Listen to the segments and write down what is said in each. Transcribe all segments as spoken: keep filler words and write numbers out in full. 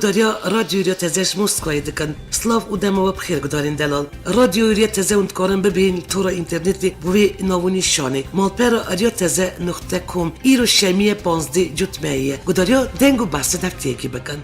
Guhdariya Radyo Hûriya Teze ji Moskvayê dikin. Silav û dema we bi xêr gudarên delal. Radyo Hûriya Teze hûn dikarin bibihîn li tora înternetê bi wê nav û nîşanê malpera hûriya teze nuqte com. Îro şemiyê panzdeh cotmeyê ye. Guhdariya deng û behsên hefteyekî bikin.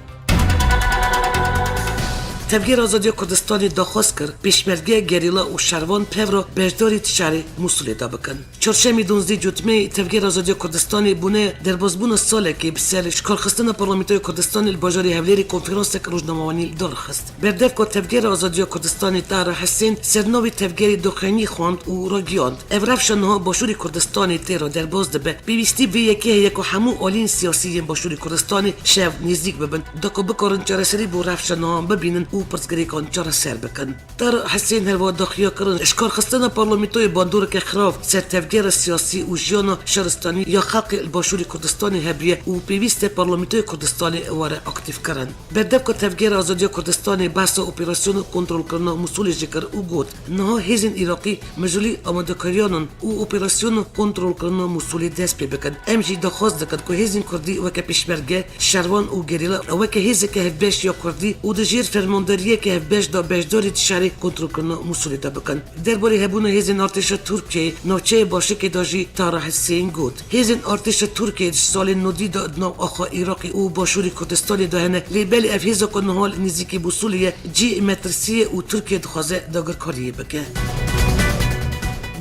Tevgera Azadiya Kurdistanê daxwaz kir, pêşmerge, gerîla û şervan pevra beşdarî di şerê Mûsulê de bikin. Çarşemê duwazdeh cotmeyê Tevgera Azadiya Kurdistanê bûne derbazbûna salekê bi ser şikandina Parlamentoya Kurdistanê li bajarê Hewlêrê konferansek rojnamewanî li dar xist. Berdevka Tevgera Azadiya Kurdistanê Tahra Hesên ser navê tevgerê daxuyanî xwend û ragihand, ev rewşa niha Başûrê Kurdistanê tê re derbaz dibe. Pêwîstî vê yekê heye ku hemû aliyên siyasî yên Başûrê Kurdistanê şev nêzîk bibin, da ku bikarin çareserî bo rewşa niha bibînin û pirsgirêkan çareser bikin. Tahra Hesên herwiha daxuya kirin, şikandina parlamentoyê bandoreke xirav ser tevgera siyasî û jiyana şaristanî ya xelkê li Başûrê Kurdistanê hebûye û pêwîst e parlamentoya Kurdistanê were aktîfkirin. Berdevka Tevgera Azadiya Kurdistanê behsa operasyona kontrolkirina Mûsulê jî kir û got, niha hêzên Iraqî mijûlî amadekariyan in û operasyona kontrolkirina Mûsulê dest pê bikin. Em jî daxwaz dikin ku hêzên Kurdî weke pêşmerge, şervan û gerîla weke hêzeke hevbeş ya Kurdî û di jêr fermandariyeke hevbeş de beşdarî di şerê kontrolkirina Mûsulê de bikin. Derbarê hebûna hêzên artêşa Tirkiyeyê navçeyê Başikê de jî Tahra Hesên got, hêzên artêşa Tirkiyeyê di salên nodî de di nav axa Iraqê û Başûrê Kurdistanê de hene, lê belê ev hêza ku niha li nêzîkî Mûsulê ye, cihê metirsî ye û Tirkiye dixwaze dagirkariyê bike.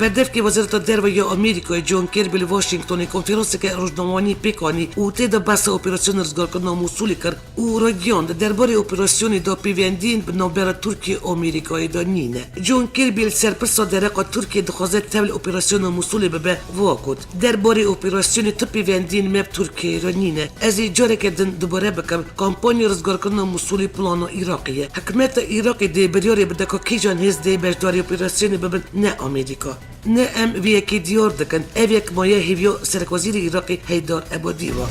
Berdevkê Wezareta Derve ya Amerîkayê John Kirby li Washingtonê konferanseke rojnamewanî pêk anî û tê de behsa operasyona rizgarkirina Mûsulê kir û ragihand, derbarê operasyonê de pêvendiyên bi navbera Tirkiye û Amerîkayê de nîne. John Kirby li ser pirsa dereqa Tirkiye dixwaze tev li operasyona Mûsulê bibe, va got, derbarê operasyonê tu pêvendiyên me bi Tirkiyeyê re nîne. Ez ê careke din dubare bikim, kampanya rizgarkirina Mûsulê plana Iraqê ye. Hikûmeta Iraqê dê biryarê bide ku kîjan hêz dê beşdarî operasyonê bibin, ne Amerîka. Ne em vê yekê diyar dikin. Ev yek maye hêviya Serekwezîrê Iraqê Heydar Ebadî ve.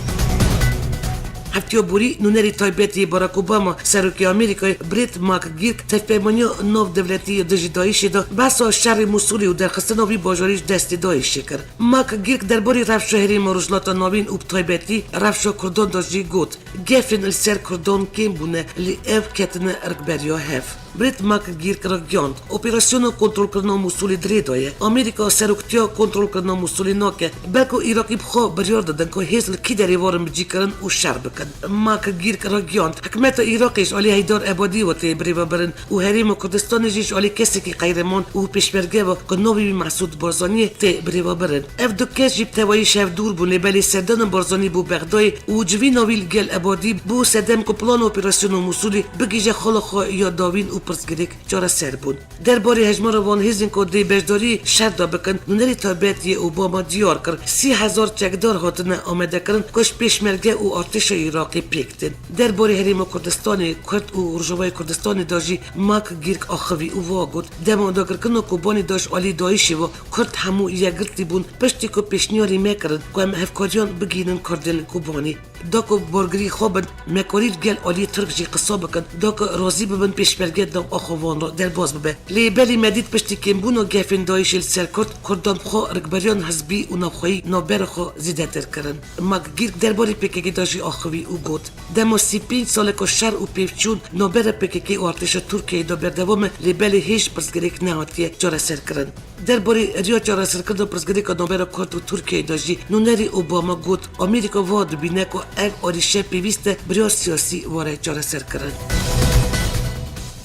Heftiya borî nûnerê taybet yê Barack Obama, Serokê Amerîkayê Brett McGurk tevpeymaniya navdewletî ya dijî DAIŞê de behsa şerê Mûsulê û derxistina vî bajarî ji destê DAIŞê kir. McGurk derbarê rewşa herêma Rojhilata Navîn û bi taybetî rewşa Kurdan de jî got, gefên li ser Kurdan kêm bûne, lê ev ketine rikberiya hev. Brett McGurk ragihand, operasyona kontrolkirina Mûsulê di rê de ye. Amerîka seroktiya kontrolkirina Mûsulê nake, belku Iraqî bi xwe biryar didin ku hêz li kî derê werin bicîkirin û şer bikin. McGurk ragihand, hikûmeta Iraqê ji alî Heydar Ebadî ve tê birêvebirin û Herêma Kurdistanê jî ji alî kesekî qehreman û pêşmerge ve ku navê wî Mesûd Barzanî ye tê birêvebirin. Ev du kes jî bi tevayî ji hev dûr bûn, lê belê serdana Barzanî bo Bexdayê û civîna wî li gel Ebadî bû sedem ku plana operasyona Mûsulê bigihîje xala xwe ya dawîn û pirsgirêk çareser bûn. Derbarê hejmara van hêzên ku dê beşdarî şer de bikin, nûnerê taybet yê Obama diyar kir, sî hezar çekdar hatine amadekirin ku ji pêşmerge û artêşa Iraqê pêk tên. Derbarê Herêma Kurdistanê, Kurd û Rojavayê Kurdistanê de jî McGurk axivî û va got, dema dagirkirina Kobanê de ji alî DAIŞê ve Kurd hemû yekgirtî bûn, piştî ku pêşniyarî me kirin ku em hevkariyan bigihînin Kurdên Kobanê. Da ku bargirî xwe bin, me karî li gel aliyê Tirk jî qisa bikin, da ku razî bibin pêşmerge di nav axa van re derbas bibe. Lê belê me dît piştî kêmbûna gefên DAIŞê li ser Kurd, Kurdan bi xwe rikberiyan hizbî û navxweyî navbera xwe zêdetir kirin. McGurk derbarê P K K de jî axivî û got, dema sî pênc sal e ku şer û pêvçûn navbera P K K û artêşa Tirkiyeyê de berdewam e, lê belê hêj pirsgirêk nehatiye çareserkirin. Derbarê riya çareserkirina pirsgirêka navbera Kurd û Tirkiyeyê de jî nûnerê Obama got, Amerîka wiha dibîne ku ev arîşe pêwîst e bi riya siyasî were çareserkirin.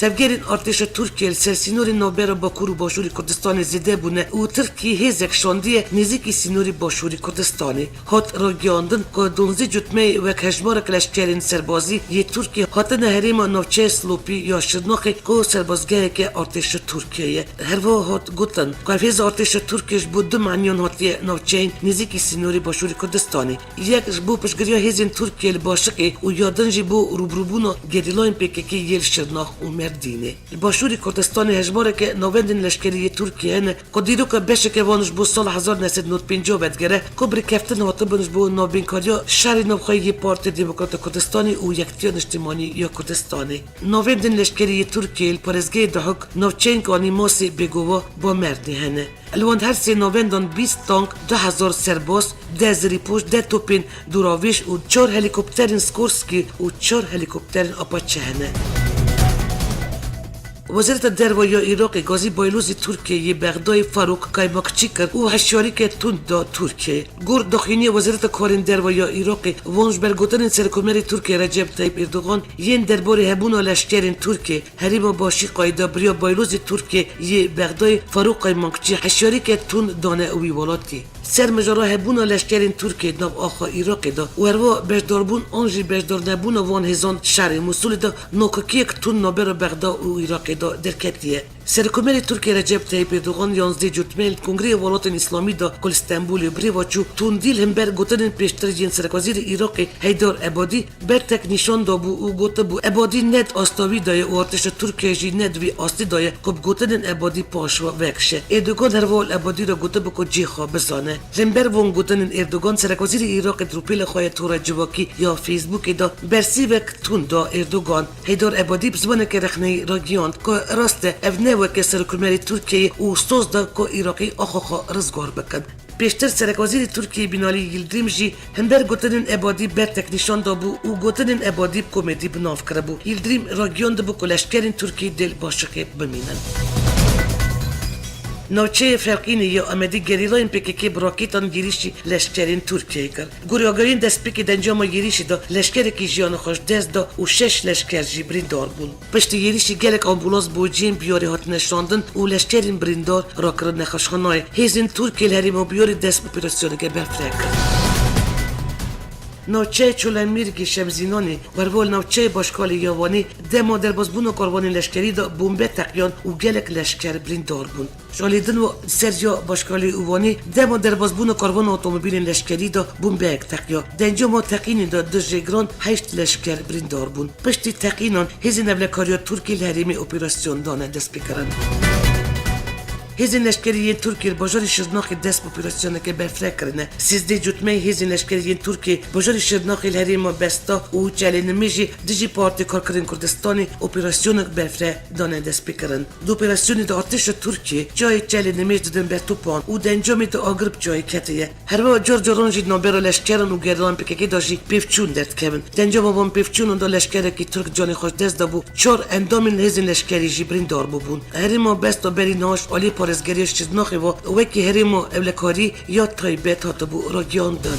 Tevgerên artêşa Tirkiyê li ser sînorên navbera Bakur û Başûrê Kurdistanê zêde bûne û Tirkiyê hêzek şandiye nêzîkî sînorê Başûrê Kurdistanê. Hat ragihandin ku duwazdeh cotmeyê wek hejmarek leşkerên serbazî yê Tirkiyê hatine herêma navçeya Silopî ya Şirnexê ku serbazgeheke artêşa Tirkiyê ye. Herwiha hat gotin ku ev hêza artêşa Tirkiyê ji bo du maniyan hatiye navçeyên nêzîkî sînorê Başûrê Kurdistanê. Yek ji bo piştgiriya hêzên Tirkiyê li Başikê û ya din jî bo rûbirûbûna gerîlayên P K K yê li Şirnex û Erdînê. Li Başûrê Kurdistanê hejmareke navendên leşkerî yê Tirkiyê hene ku dîroka beşeke wan ji bo sala hezar neh sed nod pêncî vedigere ku bi rêkeftin hatibin ji bo navbînkariya şerê navxweyî yê Partiya Demokrata Kurdistanê û Yekitiya Niştimanî ya Kurdistanê. Navendên leşkerî yê Tirkiyê li parêzgehê Duhok, navçeyên ku anî Masê Bêgova Bamerdê hene. Li wan her sê navendan bîst tank, du hezar serbaz, deh zirîpoş, deh topên dûravêj û çar helîkopterên Skorsky û çar helîkopterên Apache hene. Wezareta Derve ya Iraqê gazî baylozî Tirkiyê yê Bexdayê Farûk Kaymakçî kir û hişyarîke tund da Tirkiyeyê. Gor daxuyaniya Wezareta Karên Derve ya Iraqê, van ji ber gotinên Serokkomarê Tirkiyê Recep Tayyip Erdogan yên derbarê hebûna leşkerên Tirkiyê herêma Başîqayê de biriya baylozê Tirkiyê yê Bexdayê Farûk Kaymakçî hişyarîke tund dane wî welatî. Ser mijara hebûna leşkerên Tirkiyê di nav axa Iraqê de û herwiha beşdarbûn an jî beşdarnebûna van hêzan şerê Mûsulê de nakokiyek tund navbera Bexda û Iraqê de derketiye. Serokkomarê Tirkiyê Recep Tayyip Erdogan yanzdeh Cotmehê li Kongreyê Welatên Îslamî de ku li Stenbolê bi rê ve çû, tundî li hember gotinên pêştir yên Serekwezîrê Iraqê Heydar Ebadî bertek nîşan dabû û gotibû, Ebadî ne di asta wî de ye û artêşa Tirkiyeyê jî ne di vî astê de ye ku bi gotinên Ebadî paş ve vekişe. Erdogan herwiha li Ebadî re gotibû ku cihê xwe bizane. Li hember van gotinên Erdogan, Serekwezîrê Iraqê di rûpêla xwe ya tora civakî ya Facebookê de bersîvek tund da Erdogan. Heydar Ebadî bi zimaneke rexneyî ragihand ku rast e, ev ne weke Serokkomarê Tirkiyeyê û soz da ku Iraqî axa xwe rizgar bikin. Pêştir Serekwezîrê Tirkiyê Binalî Yildirim jî hember gotinên Ebadî bertek nîşan dabû û gotinên Ebadî bi komedî bi nav kiribû. Yildirim ragihandibû ku leşkerên Tirkiyê dê li Başûrê bimînin. Navçeyê Ferqînê ya Amedê gerîlayên P K K bi rakêtan yêrîşî leşkerên Tirkiyeyê kir. Gorî agahiyên destpêkê di encama yêrîşê de leşkerekî jiyana xwe ji dest da û şeş leşker jî birîndar bûn. Piştî yêrîşî gelek ambûlans bo cihên biyarê hatine şandin û leşkerên birîndar rakirin nexweşxanayê. Hêzên Tirkiyê li herêma biyarê dest bi operasyoneke berfireh kir. Navçeyê Çolemêrgê Şemzînanê û herwiha li navçeyê Başkalê ya Wanê dema derbasbûna karwanên leşkerî de bombe teqiyan û gelek leşker birîndar bûn. Ji alî din ve di ser ya Başkalê û Wanê dema derbasbûna karwana otomobîlên leşkerî de bombeyek teqiya. Di encama teqînê de du jêgiran, heşt leşker birîndar bûn. Piştî teqînan hêzên ewlekariya Tirkiyê li herêmê operasyon dane destpêkirin. Hêzên leşkerî yên Tirkiyê li bajarê Şirnaxê dest bi operasyoneke berfireh kirine. Sêzdeh Cotmehê hêzên leşkerî yên Tirkiyê bajarê Şirnaxê li herêma Besta û Çelê Nimêjê dijî Partê Karkerên Kurdistanê operasyonek berfireh dane destpêkirin. Di operasyonê de artêşa Tirkiyê cihê Çelê Nimêj didin ber topan û di encamê de agir bi cihê ketiye. Herwiha car caran jî di navbera leşkeran û gerîlayên P K K de jî pêvçûn derdikevin. Di encama van pêvçûnan de leşkerekî Tirk canê xwe ji dest dabû, çar endamên hêzên leşkerî jî birîndar bûbûn. Herêma Besta berî niha ji alî parêzgeriya Şirnaxê ve wekî herêma ewlekarî ya taybet hatibû ragihandin.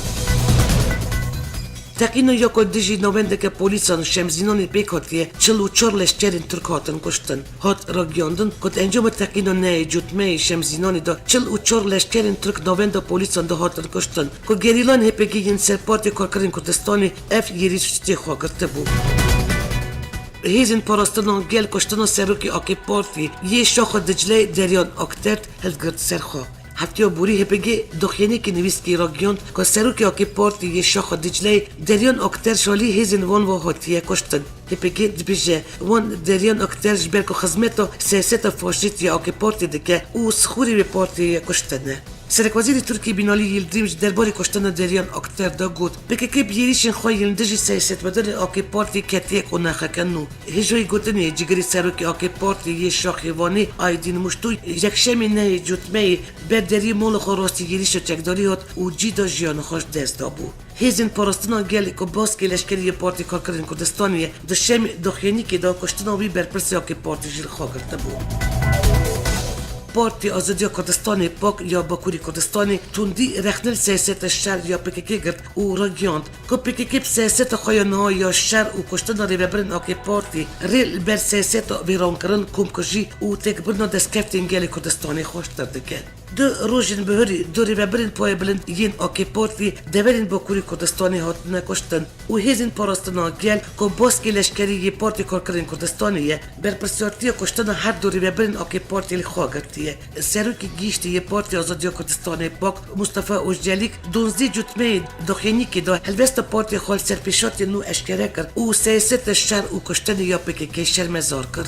Teqîna ya ku dijî navendeke polîsan û Şemzînanê pêk hatiye, çil û çar leşkerên Tirk hatin kuştin. Hat ragihandin ku di encama teqîna nehê Cotmehê Şemzînanê de çil û çar leşkerên Tirk navenda polîsan de hatin kuştin, ku gerîlan H P G yên ser Partê Karkerên Kurdistanê ev yêrîş ji tê xwe girtibû. Hêzên parastina gel kuştina serokê A K Partî yê Şaxa Dicleyê Deryan Aktert hilgirt ser xwe. Hefteya borî H P G doxyenekî nivîskî ragihand ku serokê A K Partî yê Şaxa Dicleyê Deryan Akter ji alî hêzên wan ve hatiye kuştin. H P G dibêje, wan Deryan Akter ji ber ku xizmeta siyaseta faşîst ya A K Partî dike û sixûrê wê partiyê ye kuştine. Serekwezîrê Tirkiyê Binalî Yildirim ji derbarê kuştina Deryan Akter de got, P K K bi yêrîşên xwe yên dijî siyasetmedarên A K Partî ketiye qonaxeke nû. Hêjoyê gotinê cigirê serokê A K Partî yê Şaxê Wanê Aydîn Muştû yekşemê nehê Cotmehê ber deriyê mala xwe rastî yêrîşa çekdarî hat û cî de jiyana xwe ji dest dabû. Hêzên parastina gel ku baskê leşkerî yê Partî Karkerên Kurdistanê ye, duşemê doxyenîkê de kuştina wî berpirsê A K Partî jî li xwe girtibû. Partî Azadiya Kurdistanê, pak, ya Bakurê Kurdistanê tundî rexne li siyaseta şer ya P K K girt û ragihand ku P K K bi siyaseta xwe ya niha ya şer û kuştina rêvebirên A K Partî rê li ber siyaseta vêrankirin, komkujî û têkbirina destkeftên gelê Kurdistanê xweştir dike. Du rojên bihurî du rêvebirên payê bilind yên A K Partî deverên Bakurê Kurdistanê hatine kuştin û hêzên parastina gel ku baskê leşkerî yê Partê Karkerên Kurdistanê ye, berpirsiyartiya kuştina her du rêvebirên A K Partî li xwe girtiye. Serokê Giştî yê Partiya Azadiya Kurdistanê, pak, Mustafa Ozcelîk, duwazdeh Cotmeyê daxuyaniyekê de helwesta partiyê xwe li ser pêşhatiyên nû eşkere kir û siyaseta şer û kuştinê ya P K K şermezar kir.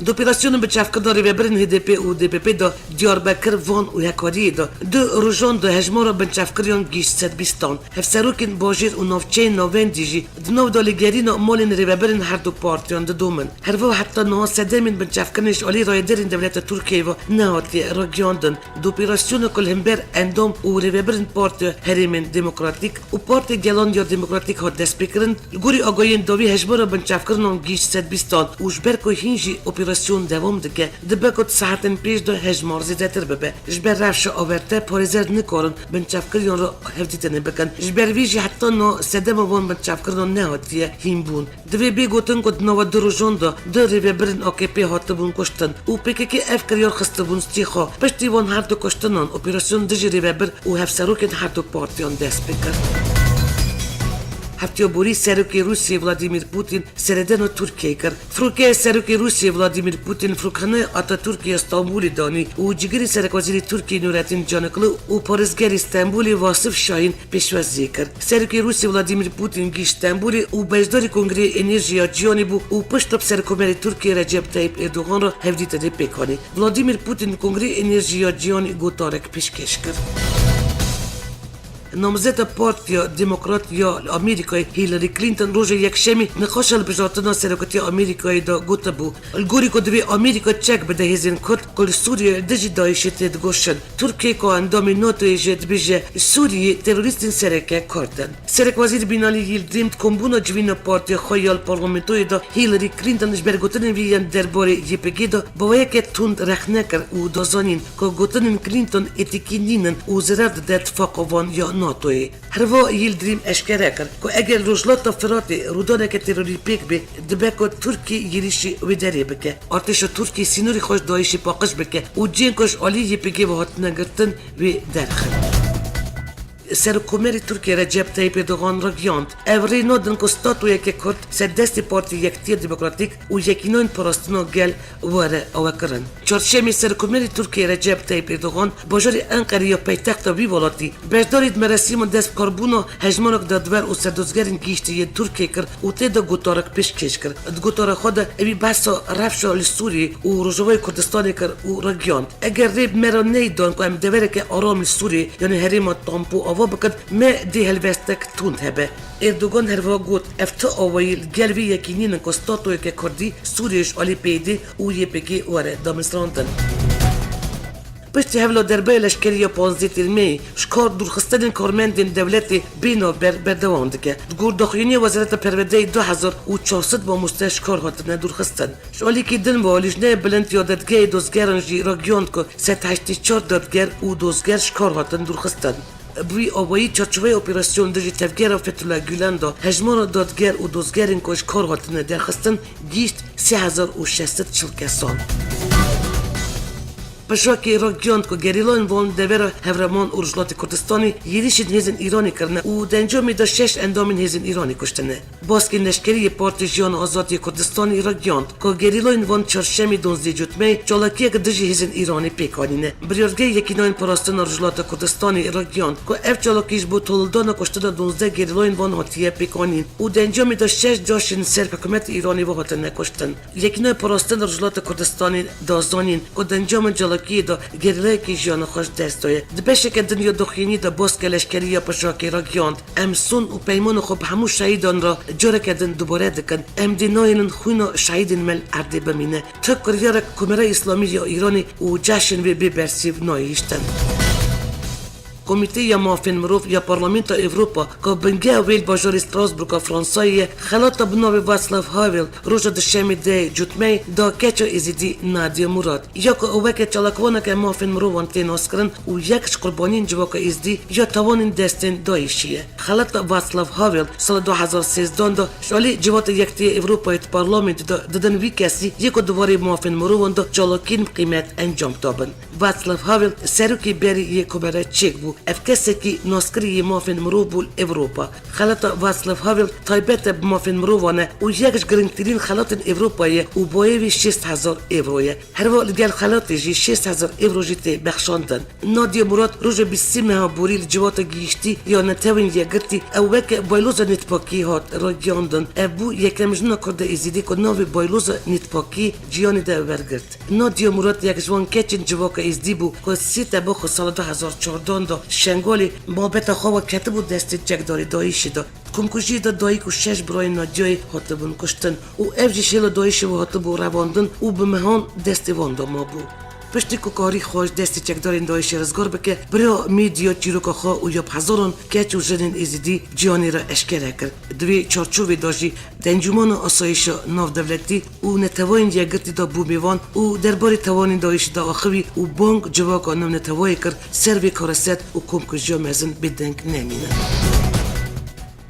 Di operasyonên binçavkirina rêvebirên H D P û D P P de Diyarbekir, Van û Hekariyê de du rojan de hejmara binçavkiriyan gihîşt sed bîstan. Hevserokên bajêr û navçeyên navendî jî di nav de lêgerîna malên rêvebirên her du partiyan didomin. Her wiha heta niha sedemên binçavkirinê ji alî rayederên dewleta Tirkiyeyê ve nehatiye ragiyandin. Di operasyona ku li hember endam û rêvebirên partiya herêmên demokratîk û Partiya Gelan ya Demokratîk hat destpêkirin, li gorî agahiyên dawî hejmara binçavkirinan gihîşt sed bîstan û ji ber ku hîn jî operasyon dewam dike, dibe ku di saetên pêş de hejmar zêdetir bibe. Ji ber rewşa awarte parêzer nikarin binçavkiriyan re hevdîtinê bikin. Ji ber vî jî heta niha sedema van binçavkirinan nehatiye hînbûn. Divê bê gotin ku di nava du rojan de du rêvebirên A K P hatibûn kuştin û P K K ev kiryar xistibûn stî xwe. Piştî van her du kuştinan operasyon dijî rêvebir û hevserokên her du partiyan dest pê kir. Heftiya borî serokê Rûsiyê Vladimir Putin seredana Tirkiyeyê kir. Firokeya serokê Rûsiyê Vladimir Putin li firokhane Atatürk ya Stenbolê danî û cîgirê serekwezîrê Tirkiyê Nurettin Caniklu û parêzgerê Stenbolê Vasif Şahin pêşwaziyê kir. Serokê Rûsî Vladimir Putin gihîşt Stenbolê û beşdarî Kongreyê Enerjî ya Cîhanê bû û piştre bi Serokkomarê Tirkiyê Recep Tayyip Erdogan re hevdîtinê pêk anî. Vladimir Putin Kongreyê Enerjî ya Cîhanê gotarek pêşkêş kir. Namzeta Partiya Demokrat ya Amerîkayê Hillary Clinton roja Yekşemê niqaşa hilbijartina serokatiya Amerîkayê de gotibû, li gorî ku divê Amerîka çek bide hêzên Kurd ku li Sûriyeyê li dijî DAIŞ'ê têdigoşin. Tirkiye ku endamê NATOyê jî dibêje, Sûriyê terorîstên sereke Kurd in. Serekwezîr Binalî Yildirim di kombûna civîna partiya xwe ya li parlamentoyê de Hillary Clinton ji ber gotinên vî yên derbarê Y P G de baweyeke tund rexne kir û da zanîn ku gotinên Clinton etîkî nînin û zerar dide tifaqa van ya NATOyê. Herva Yildirim eşkere kir ku eger li Rojhilata Firatê rûdaneke terorî pêk bê, dibe ku Tirkiye êrîşî wê derê bike, artêşa Tirkiyê sînorê xwe ji DAIŞ'ê paqij bike û cihên ku ji alî Y P G ve hatine girtin wê derxin. Serokkomarê Tirkiyê Recep Tayyip Erdogan ragihand, ev rê nadin ku statutoyeke Kurd ser destê Partî Yekîtiya Demokratîk û Yekînayên Parastina Gel were awekirin. Çarşemê Serokkomarê Tirkiyê Recep Tayyip Erdogan bajarê Enqerê ya paytexta vî welatî beşdarî di merasîma destbikarbûna hejmarek dadwer û serdozgerên gihîştî yên Tirkiyê kir û tê de gotarek pêşkêş kir. Di gotara xwe de ewî behsa rewşa li Sûriyê û Rojavayê Kurdistanê kir û ragihand, eger rê bi me re neyê dan ku em devereke aram li Sûriyê, yanî herêma Tampo ava bikin, me dê helwestek tund hebe. Erdogan herwiha got, ev ti awayî li gel vê yekînînin ku statutoyeke Kurdî Sûriyê ji alî P Y D û Y P G were damezrandin. Piştî hewla derbeya leşkerî ya panzdeh Tîrmehê, ji kar dûrxistinên karmendên dewletê bê navber berdewam dike. Di gor daxuyaniya Wezareta Perwerdeyê du hezar û çar sed mamoste ji kar hatine dûrxistin. Ji alîkî din ve, Lijneya Bilind ya Dadgehê Dozgeran jî ragihand ku sed heştê çar dadger û dozger ji kar hatin dûrxistin. Bi wî awayî, çarçoveya operasyonê dijî tevgera Fethullah Gulen de hejmara dadger û dozgerên ku ji kar hatine derxistin gihîşt sê hezar û şeş sed çil kesan. Pişakî ragihand ku gerîlayên van devera Hewreman û Rojhilatê Kurdistanê êrîşên hêzên Îranê kirine û di encamê de şeş endamên hêzên Îranê kuştine. Baskên leşkerî yê Partî Jiyan Azad yê Kurdistanê ragihand ku gerîlayên van çarşemê duwazdeh Cotmeyê çalakiyek dijî hêzên Îranê pêk anîne. Biryargehê Yekînayên Parastina Rojhilata Kurdistanê ragihand ku ev çalakî ji bo tolildana kuştina duwazdeh gerîlayên van hatiye pêkanîn û di encamê de şeş caşên li ser hikûmeta Îranê ve hatine kuştin. Yekînayên Parastina Rojhilata Kurdistanê da zanîn ku di encamên çalakiyê de gerîlayekî jiyana xwe ji dest daye. Di beşeke din ya daxuyaniyê de baska leşkerî ya pişakê ragihand, em son û peymana xwe bi hemû şehîdan re careke din dubare dikin. Em dê nayêlin xwîna şehîdên me li erdê bimîne. Tu kiryarek Komara Îslamî ya Îranê û caşên wê bê bersîv nayê hiştin. Komîteya Mafên Mirov ya Parlamentoya Ewropa, ku bingeha wê li bajarê Strasbourga Fransayê ye, xelata bi navê Václav Havel roja Duşemê dehê Cotmeyê da keça Êzidî Nadia Murad, ya ku weke çalakvaneke mafên mirovan tê naskirin û yek ji qurbaniyên civaka Êzidî ya tawanên destên DAIŞ'î ye. Xelata Václav Havel sala du hezar sêzdehan de ji alî Civata Yekitî ya Ewropayê di parlamentê de didin wî kesî yê ku di warê mafên mirovan de çalakiyên bi qîmet encam dabin. Václav Havel serokê berî yê Komere Çek bû. Ev kesekî naskirî yê mafên mirov bû li Ewropa. Xelata Václav Havel taybet e bi mafên mirovan e û yek ji girîngtirîn xelatên Ewropayê ye û bayê wî şêst hezar ewro ye. Herwiha li gel xelatê jî şêst hezar ewro jî tê bexşandin. Nadia Murad roja bîst sê meha borî li Civata Gihîştî ya Netewên Yekgirtî ew weke bayloza netpakî hat ragihandin. Ev bû yekem jina Kurda Êzidî ku navê bayloza netpakî cîhanê de wergirt. Nadia Murad yek ji wan keçên civaka Êzidî bû ku sê Tebaxa sala du hezar çardehan de Şengalê mabeta xwe ve ketibû destê çekdarê DAIŞ'ê de. Komkujiyê de dayik û şeş birayên Nadiayê hatibûn kuştin û ev jî ji hêla DAIŞ'ê ve hatibû revandin û bi mehan destê wan de mabû. Piştî ku karî xwe ji destê çekdarên DAIŞ'ê rizgar bike, bi rêya medya çîroka xwe û ya bi hezaran keç û jinên Êzidî cîhanê re eşkere kir. Di vê çarçovê de jî di Encûmena Asayîşa Navdewletî û Neteweyên Yekgirtî de bû mêvan û derbarê tawanên DAIŞ'ê de axivî û bang civaka navneteweyê kir ser vê karê sed û komkujiya mezin bêdeng nemînin.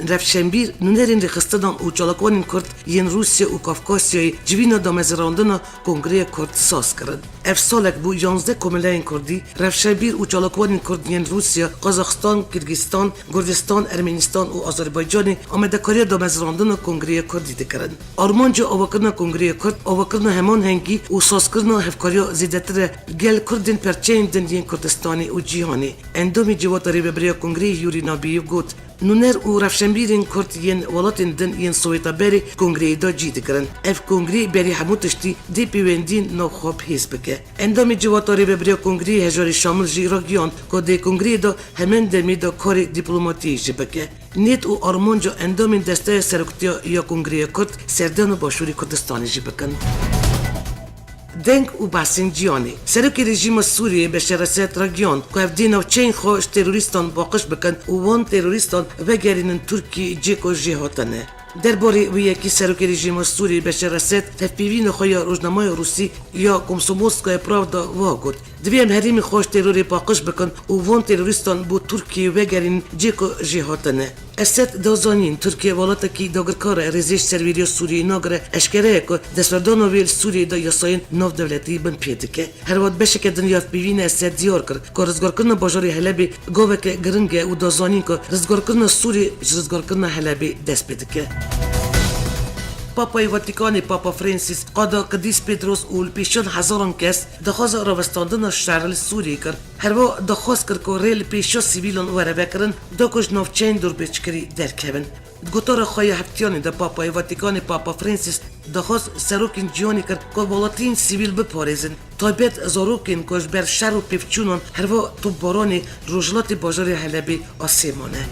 Rewşenbîr, nûnerên rêxistinan û çalakvanên Kurd yên Rûsya û Kafkasyayê civîna damezrandina Kongreya Kurd saz kirin. Ev salek bû yanzdeh komeleyên Kurdî, rewşenbîr û çalakvanên Kurd yên Rûsya, Qazaxistan, Kîrgîstan, Gurcistan, Ermenistan û Azerbaycanê amadekariya damezrandina Kongreya Kurdî dikirin. Armanca avakirina Kongreya Kurd, avakirina heman hengî û sazkirina hevkariya zêdetir e gel Kurdên perçeyên din yên Kurdistanê û cîhanê. Endamê Civata Rêvebiriya Kongreyê Yûrî Nabîyev got, Nûner û rewşenbîrên Kurd yên welatên din yên Sowêta berê kongreyê de cî digirin. Ev kongrê berî hemû tiştî dê pêwendiyên navxwe bihêz bike. Endamê Civata Rêvebiriya Kongreyê Hejarê Şamil jî ragihand ku dê kongreyê de hemen demê de karê dîplomatiyê jî bike. Niyet û armanca endamên Desteya Seroktiya ya Kongreya Kurd serdana Başûrê Kurdistanê jî bikin. Deng û behsên cîhanê. Serokê rejîma Sûriyeyê Beşar Esed ragihand ku ev dê navçeyên xwe ji terorîstan paqij bikin û wan terorîstan vegerînin Tirkiyeyê cê ku jê hatine. Derbarê wê yekê serokê rejîma Sûriyeyê Beşar Esed tevpêvîna xwe ya rojnameya Rûsî ya Komsomolskaya Pravda wiha got, Divê em herêmê xwe ji terorê paqij bikin û wan terorîstan bo Tirkiyeyê vegerînin cê ku jê hatine. Esed da zanîn, Tirkiye welatekî dagirkar e, rêzê ji serwêriya Sûriyeyê nagire, eşkere ye ku destwerdana wê li Sûriyeyê de yasayên navdewletî binpê dike. Her wiha di beşeke din ya tevpîvînê Esed diyar kir ku rizgarkirina bajarê Helebê gaveke giring e û da zanîn ku rizgarkirina Sûriyê ji rizgarkirina Helebê dest pê dike. Papayê Vatikanê Papa Francis qada Qidîs Petros û li pêşiyan hezaran kes daxwaza rawestandina şer li Sûriyê kir. Herwiha daxwaz kir ku rê li pêşiya sivîlan were vekirin, da ku ji navçeyên dorbêçkirî derkevin. Di gotara xwe ya heftiyanê de Papayê Vatikanê Papa Francis daxwaz serokên cîhanê kir ku welatiyên sivîl biparêzin, taybet zarokên ku ji ber şer û pevçûnan herwiha topbaranê rojhilatê bajarê Helebê asê mane.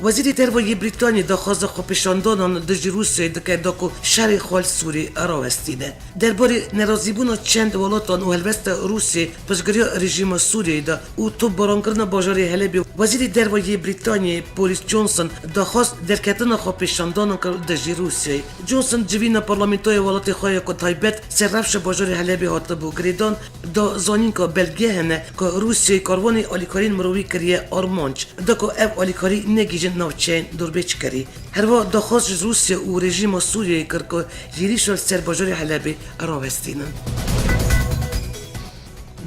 Wezîrê Derve yê Brîtanyê daxwaza xwepêşandanan dijî Rûsyayê dike da ku şerê xwe li Sûriyê rawestîne. Derbarê nerazîbûna çend welatan û helwesta Rûsyayê piştgiriya rejîma Sûriyeyê de û topbarankirina bajarê Helebê, Wezîrê Derve yê Brîtanyê Boris Johnson daxwaz derketina xwepêşandanan kir dijî Rûsyayê. Johnson civîna parlamentoya welatê xwe ya ku taybet ser rewşa bajarê Helebê hatibû girêdan, da zanîn ku belge hene ku Rûsyayê karwanê alîkariyên mirovî kiriye armanc, da ku ev alîkarî negihîjin navçeyên dorbêçkirî. Herwiha daxwaz ji Rûsya û rejîma Sûriyeyê kir ku hêrîşa li ser bajarê Helebê rawestînin.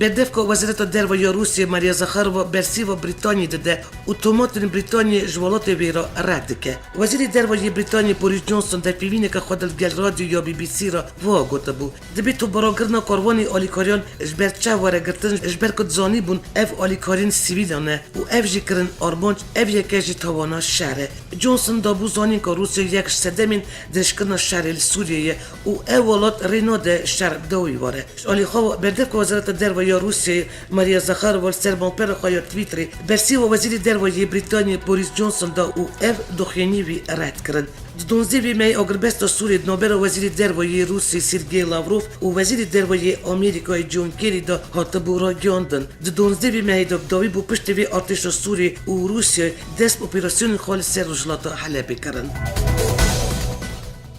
Berdevka Wezareta Derve ya Rûsya Maria Zakharova bersîva Brîtanyê dide û tomatên Brîtanyê ji welatê wê re red dike. Wezîrê Derve yê Brîtanyê Boris Johnson di pêvîneke xwe de li gel radyoya B B C re wiha gotibû, Dibê topbarankirina karwanê alîkariyan ji ber çav were girtin, ji ber ku dizanîbûn ev alîkariyên sivîlan e û ev jî kirin armanc, ev yeke ji tawana şer e. Johnson dabû zanîn ku Rûsya yek ji sedemên dirêjkirina şerê li Sûriyê ye û ev welat rê nade şer bi dawî were. Ji alî xwe ve berdevka Wezareta Derve ya Rûsyayê Maria Zakharova li ser malpera xwe ya Twitterê bersiva Wezîrê Derve yê Brîtanyê Boris Johnson da û ev doxînî wî red kirin. Di duwazdeh mehê agirbesta Sûriyê di navbera Wezîrê Derve yê Rûsî Sergey Lavrov û Wezîrê Derve yê Amerîkayê John Kerry de hatibû ragihandin. Di duwazdeh mehê de bi dawî bû piştî vê artêşa Sûriyê û Rûsyayê dest bi operasyonên xwe li ser rojhilata Helebê kirin.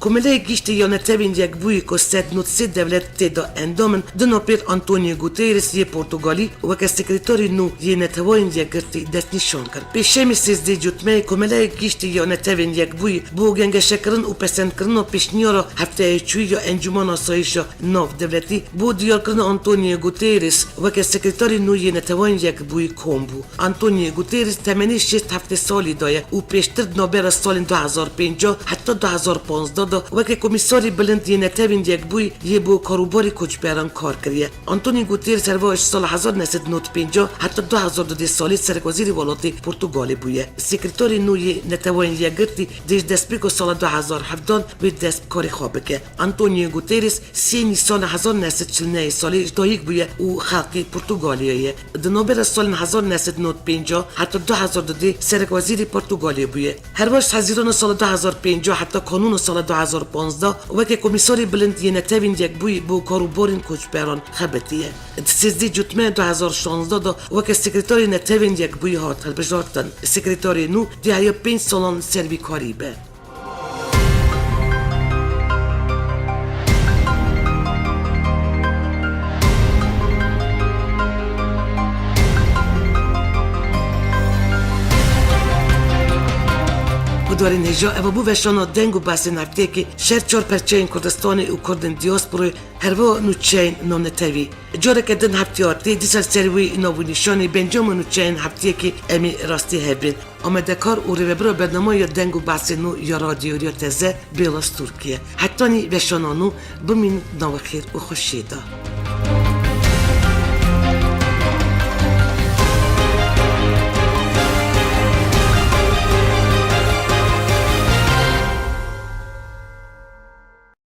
Komeleyê Giştî ya Netewên Yekbûyî ku sed nod sê dewlet tê de endam in, di navpêr Antonio Guterres yê Portugalî weke sekreterê nû yê Neteweyên Yekgirtî destnîşan kir. Pêşemê sêzdeh Cotmeyê Komeleyê Giştî ya Netewên Yekbûyî bo gengeşekirin û pesendkirina pêşniyara hefteyê çûyî ya Encûmena Asayîşa Navdewletî bo diyarkirina Antonio Guterres weke sekreterê nû yê Neteweyên Yekbûyî kom bû. Antonio Guterres temenê şêst heftê salî de ye û pêştir di navbera salên du hezar pêncî heta du hezar panzdeh de weke Komîsarê Bilind yê Netewên Yekbûyî yê bo karûbarê koçberan kar kiriye. Antonio Guterres herwiha ji sala hezar neh sed nod pêncî heta du hezar du dê salê serekwezîrê welatê Portugalê bûye. Sekreterê nû yê Neteweyên Yekgirtî dê ji destpêka sala du hezar hevdan wê dest bi karê xwe bike. Antonio Guterres sê Nîsana hezar neh sed çil nehê salê ji dayik bûye û xelkê Portugaliyê ye. Di navbera salên hezar neh sed nod pêncî heta du hezar du dê serekwezîrê Portugaliyê bûye. Herwiha ji Hezîrana sala du hezar pêncî heta Kanûna sala du hezar panzdeh weke Komîsarê Bilind yê Netewên Yekbûyî bo karûbarên koçberan xebitiye. Di sêzdeh Cotmeyê du hezar şazdeh de weke sekreterê Netewên Yekbûyî hat hilbijartin. Sekreterê nû dê heya pênc salan li ser vî karî be. Guhdarên hêja, eva bû veşana deng û behsên hefteyekê ji her çar perçeyên Kurdistanê û Kurdên diasporayê, herwiha nûçeyên navnetewî. Careke din heftê hatî, dîsa li ser wî nav û nîşanê bi encama nûçeyên heftiyekê em ê rastî hev bên. Amadekar û rêvebira bernama ya deng û behsên nû ya Radyo Rûya Teze Bêla Stûrkî ye. Hetanî veşana nû, bimînin di nava xêr û xweşiyê de.